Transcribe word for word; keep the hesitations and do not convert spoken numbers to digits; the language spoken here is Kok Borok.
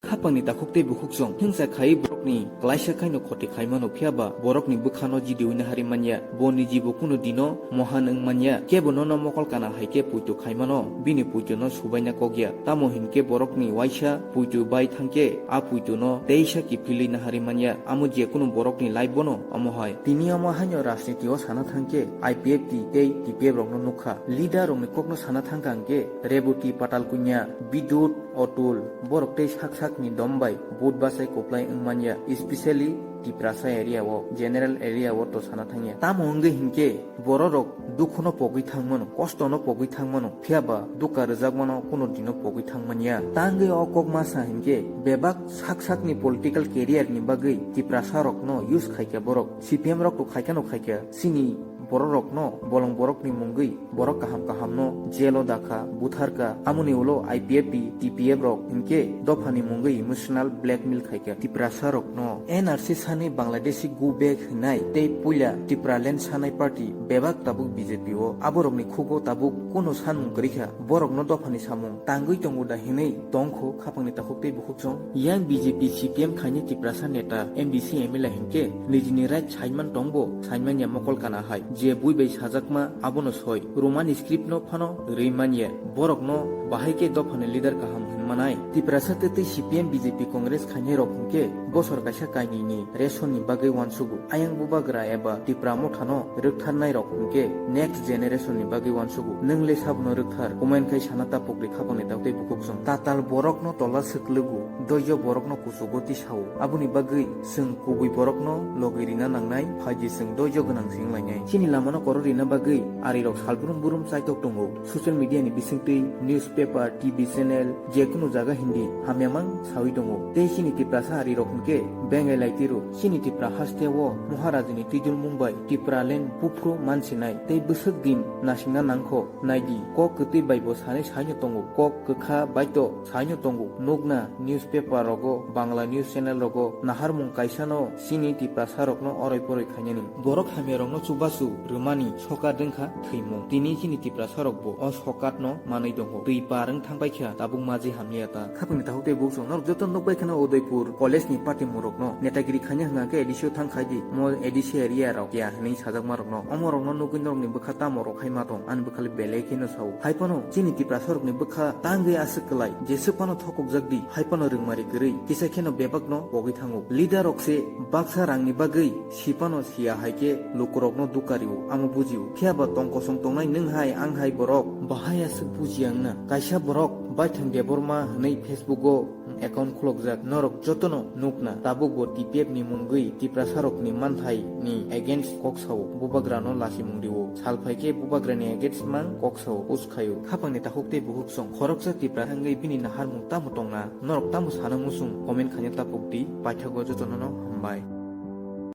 Khapangni takhuk tei bukhuk chwng hingsa khai borokni klaisa khaino khoti khai mano, phiya ba borokni bwkhano jidiui nahari manya. Bo nijibo kunu dino mohan wng manya, kebo nono mokol kana hai khe puitu khai mano, bini puituno subaina kok ya. Tamo hinkhe borokni waisa puitu bai thangkhe a puituno teisa kiphilwi nahari manya. Amo je kunu borokni life bono omo hai. Tini omo haino rajniti o sana thangkhe I P F T tei T P F rokno nukha. Leader rokni kokno sana thangkha hinkhe Reboti Patalkunya, Bidut, Otul, borok tei sak sakni dom bai vote bachai koplai wng manya, especially Tiprasa area o, general area o to sana thangya. Tamo wngwi hinkhe bororok dukhuno pogwi thangmano, kostono pogwi thangmano, phiya ba dukha rwjakmano kuno dino pogwi thangmanya. Tangwi o kok masa hinkhe bebak sak sakni political career ni bagwi Tiprasa rokno use khaikha borok. C P M rok to khaikha no khaikha, chini bororokno bolong borokni mungwi borok kaham kahamno jail o dakha, butharkha. Amoni ulo I P F T, T P F rok hinkhe dophani mungwi emotional blackmail khaikha Tiprasa rokno. N R C sani Bangladeshi go back hinai tei puila Tipraland sanai party bebak tabuk B J P o. Aborokni khugo tabuk kuno sanmung kwrwikha. Borokno dophani samung tangwi tongo da hinwi tongkho khapangni takhuk tei bukhuk chwng. Yang B J P C P M khaini Tiprasa neta M D C M L A hinkhe nijini right saiman tongbo saimanya mokol kana hai. Je bui bai sajakma abono soi. Roman script no phano rwi manya. Borokno bahai khe dophani leader kaham hinmanai. Tiprasa twtwi C P M B J P Congress khainai rok hinkhe bosor kaisa kainwini ration ni bagwi uansugo. Ayang bubagra eba Tipra mothano rwktharnai rok hinkhe next generation ni bagwi uansugo. Nwng le sabono rwkthar? Comment khai sana tapukdi khapangni takhuk tei bukhuk chwng. Tatal borokno tola swklugo, doijo borokno kuchugo tisao. Aboni bagwi chwng kubui borokno logi rina nangnai, phaidi chwng doijo gwnang se wnglainai. Chini lamano korok rina bagwi arirok salbrum brum chaitok tongo. Social media ni bisingtwi, newspaper, T V channel, jekunu jaga hindi hamya mang sawi tongo. Tei chini Tiprasa arirok hinkhe bengai lai tiro. Chini Tipra haste o Maharajini twijlmung bai Tipraland buphuru mansinai tei bwswk din nasingna nangkho. Naidi, kok kwtwi bai bo sanwi saino tongo, kok kwkha bai to saino tongo, nukna newspaper rogo, Bangla news channel rogo naharmung kaisano chini Tiprasa rokno oroi poroi khainani. Borok hamya rokno chubachu rwmani sokat wngkha thwimung. Tini chini Tiprasa rokbo o sokat no manwi tongo. Twi par wng thangbai kha tabuk maji hamya ta. Khapangni takhuk tei bukhuk chwng norok joto nukbai kheno Udaipur college ni party mung rokno netagiri khaina hwnkha khe A D C o thang khai di. Mo A D C area rok ya hinwi sajakma rokno. Omo rokno nugwi norokni bwkha tamo rok khai ma tong? Ani bwkhali belai kheno sao. Hai phano chini Tiprasa rokni bwkha tangwi aswk kwlai, jeswk phano thokokjak di, hai phano rwngmari kwrwi kisa kheno bebak no pogwi thango. Leader rok se baksa rangni bagwi si phano siya hai khe lukurokno dukha rio, amo bujio. Phiya ba tong kosong tongnai nwng hai, ang hai borok bahai aswk bujiya wngna. Kaisa borok Baithang Debbarma hwnwi Facebook o account khulokjak, norok jotono nukna. Tabukbo T P F ni mungwi Tiprasa rokni manthai ni against kok sao, bubagrano lasimung rio. Sal phaikhe bubagrani against mang kok sao, us khaio. Khapangni takhuk tei bukhuk chwng khoroksa Tipra wngwi bini naharmung tamo tongna? Norok tamo sana muchung? Comment khaina tapukdi. Paithago jotono no hambai.